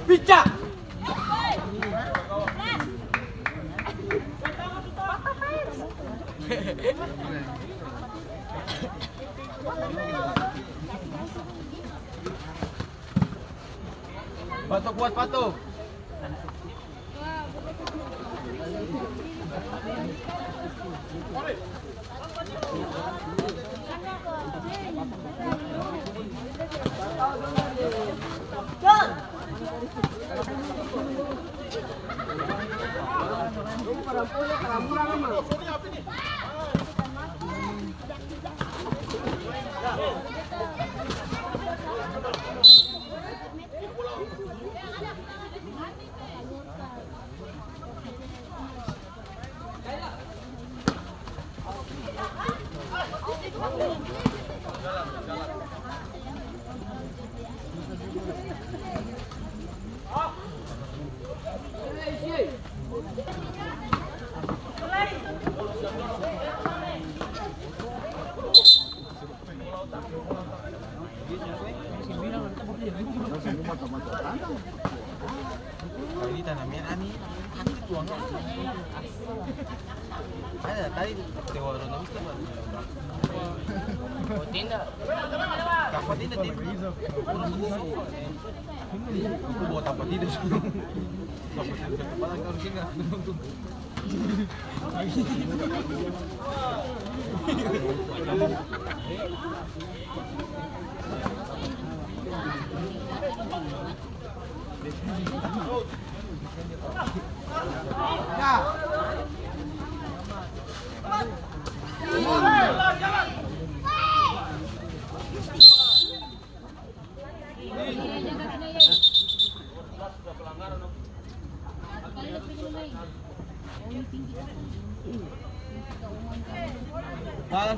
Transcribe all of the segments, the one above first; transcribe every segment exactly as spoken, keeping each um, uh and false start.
Pica! Pato kuat, Pato. Ini tanah merah nih, ada tadi dewa ronda itu, Pak. Oh, tindak. Kapa tindak, tindak? Aku bawa tampa tindak. Tampa tindak, kepala kau sini. Pas.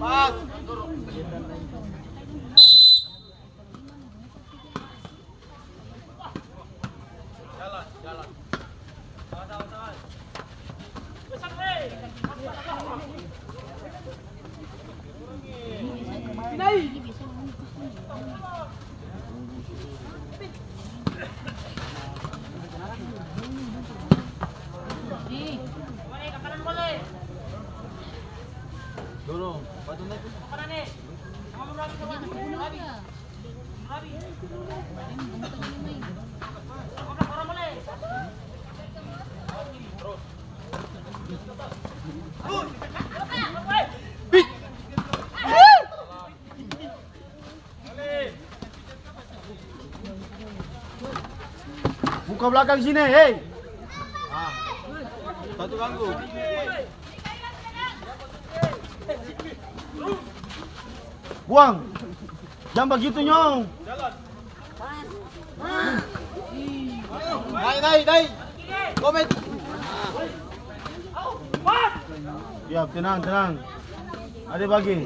Pas. Dorong, batu naik. Buka blakang sini, hei. Ah. Satu ganggu. Buang. Jang bagitu, nyong. Naik, naik, naik. Komen. Siap, tenang, tenang. Ade bage.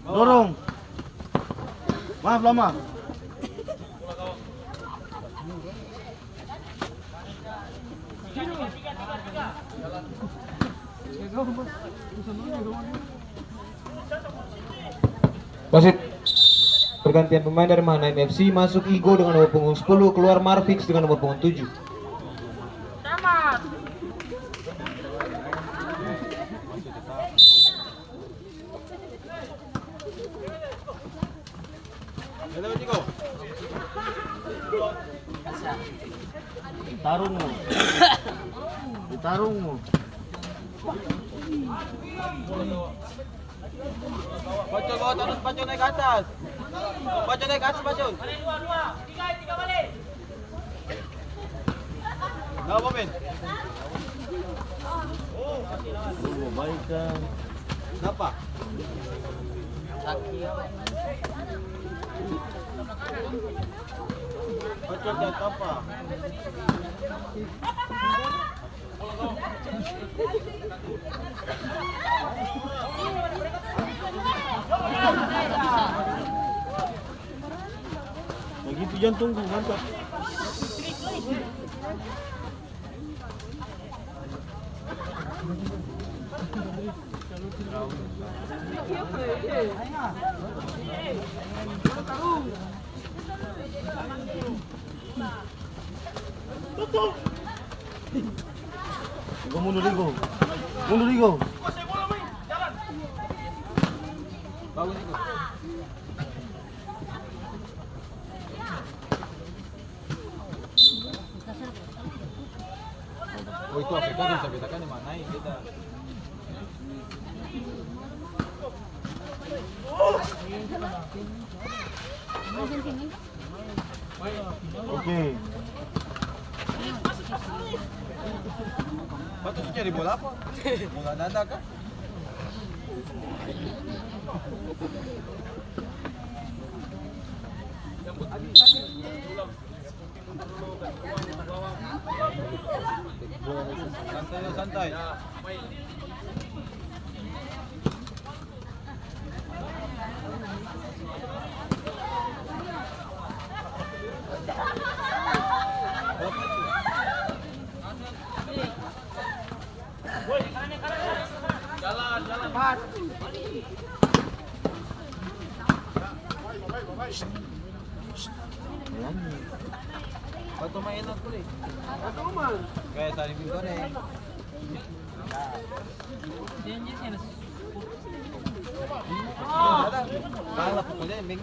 Dorong. Maaf lama. Wasit. Pergantian pemain dari Mahanaim F C, masuk Igo dengan nomor punggung sepuluh, keluar Marfix dengan nomor punggung tujuh. Tarung mo. Tarung mo. Pacul bawa tarus, Pacul naik ke atas. Pacul naik ke atas, Pacul. Kenapa, men? Kenapa? Bagitu jang tunggu, mantap. Igo mundur, Igo. Mundur, Igo. Oh, itu Afrika bisa bedakan di mana, ya, beda. Oke. Batu tu cari bola apa? Bola dada kah? Santai, santai. Kaya tadi pintu nih. Salah pokoknya, Ming.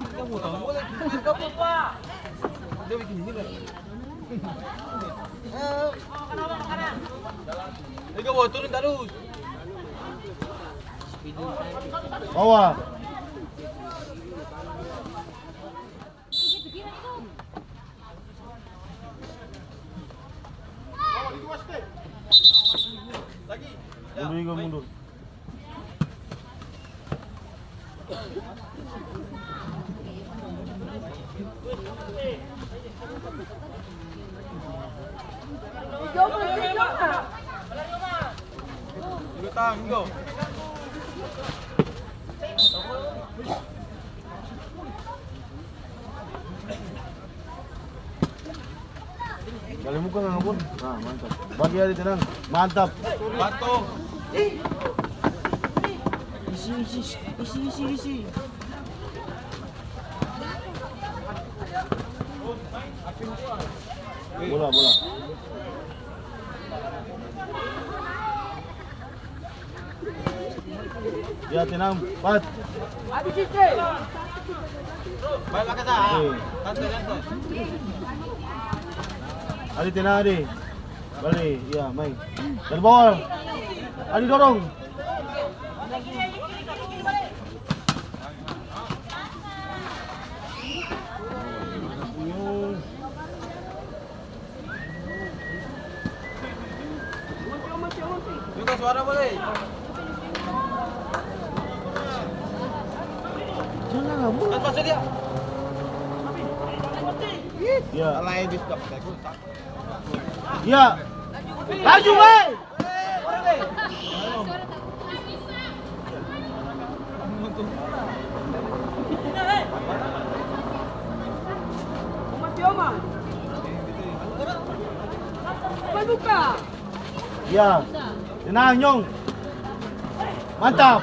Dia mau tahu boleh. Dia bikin gini, kan? Tiga bawa turun tarus. Bawa. Mundur, Igo, mundur. Bale muka ngang pun. Nah, mantap. Bagi Adi, tenang. Mantap. Bato. Isi, isi, isi, isi, isi. Bola, bola. Ya, tenang, Pat. Oke. Adi, tenang, Adi. Bale, ya, main. Dari bawah. Adi, dorong. Buka suara boleh. Jangan ngomong. Kan pasti dia. Ya. Alay, bis, tak, tak, tak. Ya. Laju, weh. Ya, tenang, Nyong. Mantap.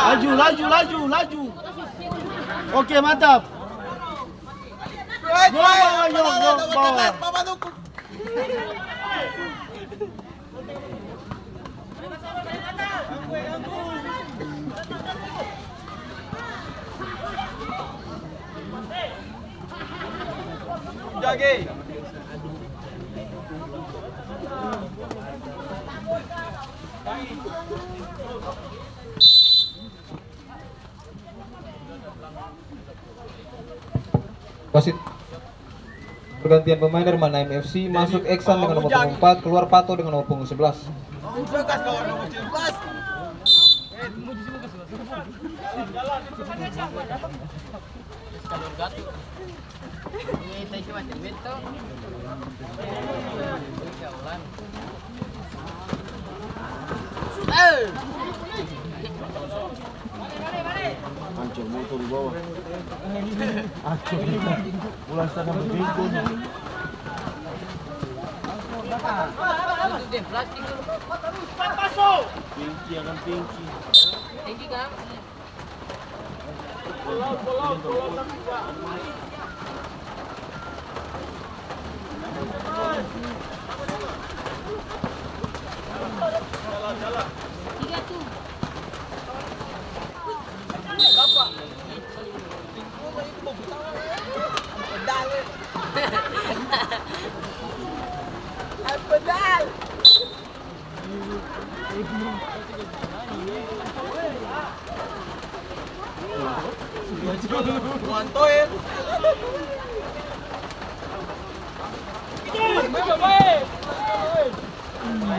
Laju, laju, laju, laju. Oke, mantap. Nyong, nyong, nyong, bawa. Wasit. Pergantian pemain dari Manaim F C, masuk Eksan dengan nomor punggung empat, keluar Pato dengan nomor punggung sebelas. Hancur motor di bawah. Hancur. Pulang sana berbengkok. Pinci akan pinci.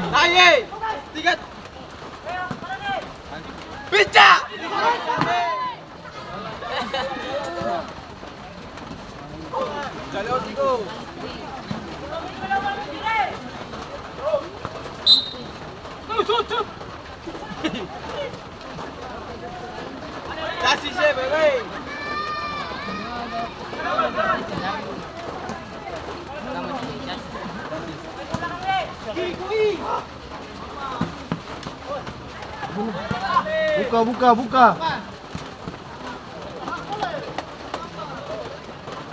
Aye, tiga. Pica! Kasih saya, bebe. Buka, buka, buka.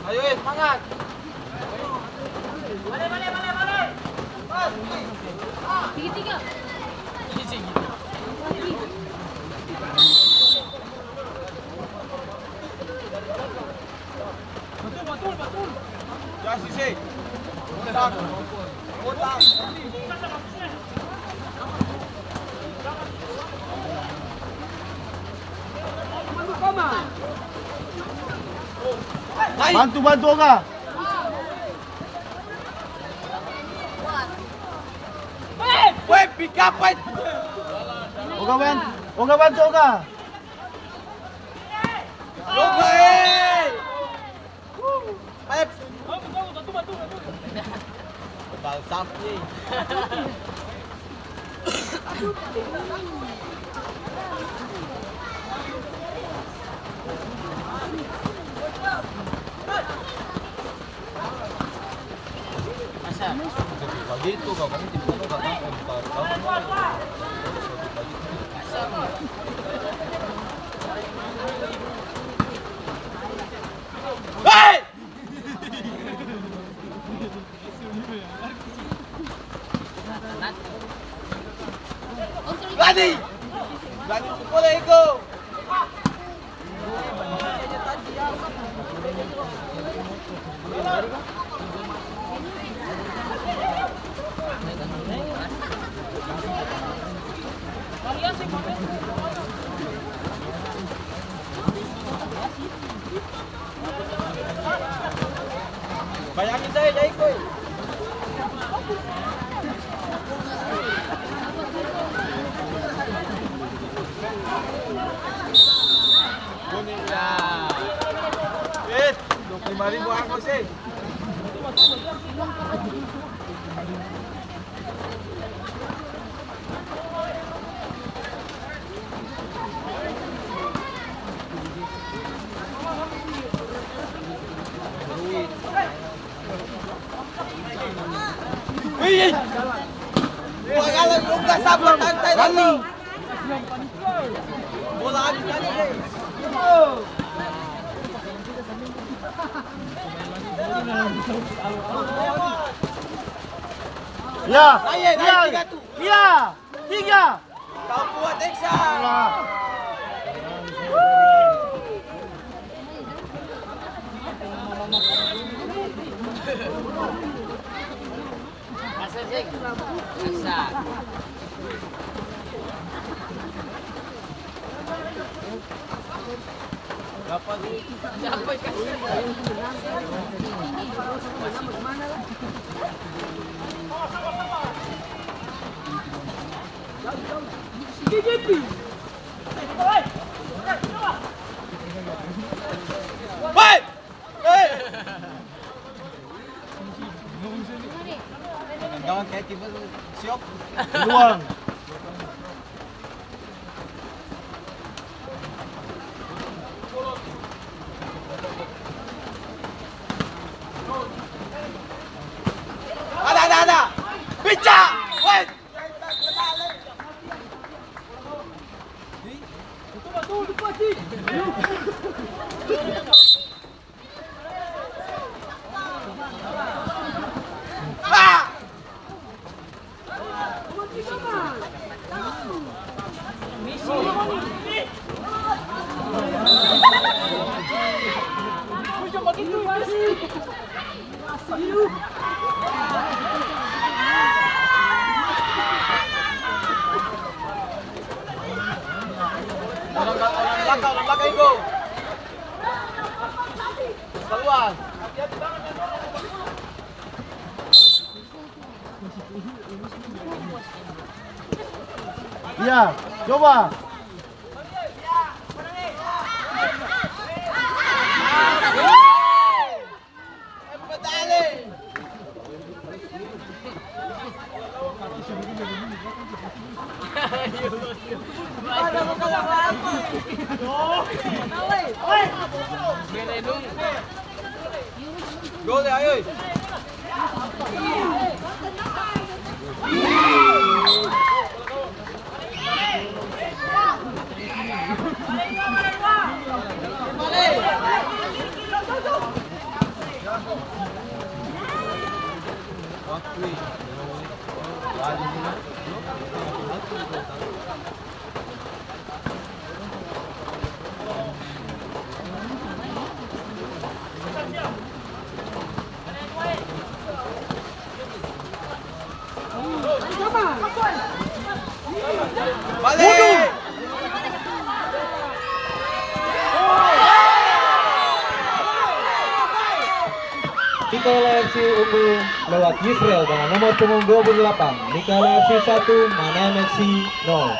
Ayo, eh, semangat. Tiga-tiga. Bantu, bantu, Oga. Weh, pick up, weh. Oga, ban-, Oga, bantu, Oga. Oga, eh. Pep. Kepala sapi. Hei! Rani! Rani, sekolah iko! Bayangin saya, ya, iko. Kuning, ya. Eh, dua puluh lima ribu angkos, eh. Bola habis tadi, eh. Ya, ya, tiga tuh. Ya, tiga. Kau kuat, Eksa. Ya. Kawan kayak tiba siok. Duluan. Ada, ada, ada. Pica. Weh. Orang, orang belakang, orang belakang, Igo. Keluar. Iya, coba. Gol ya, ayo. Bale! Mikaela F C unggul lewat Yisrael dengan nomor punggung dua puluh delapan. Mikaela F C satu, Manaem F C nol.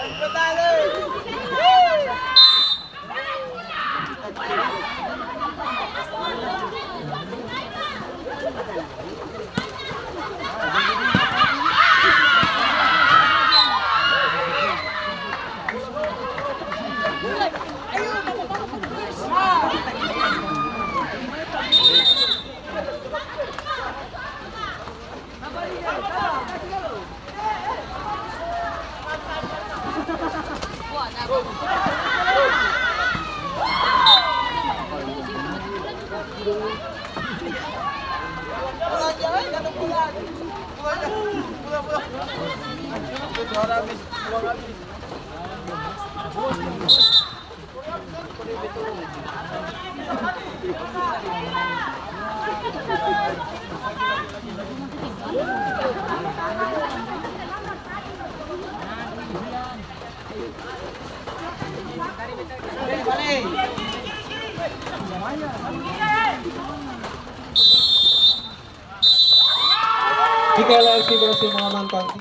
Mikaela F C berhasil mengamankan.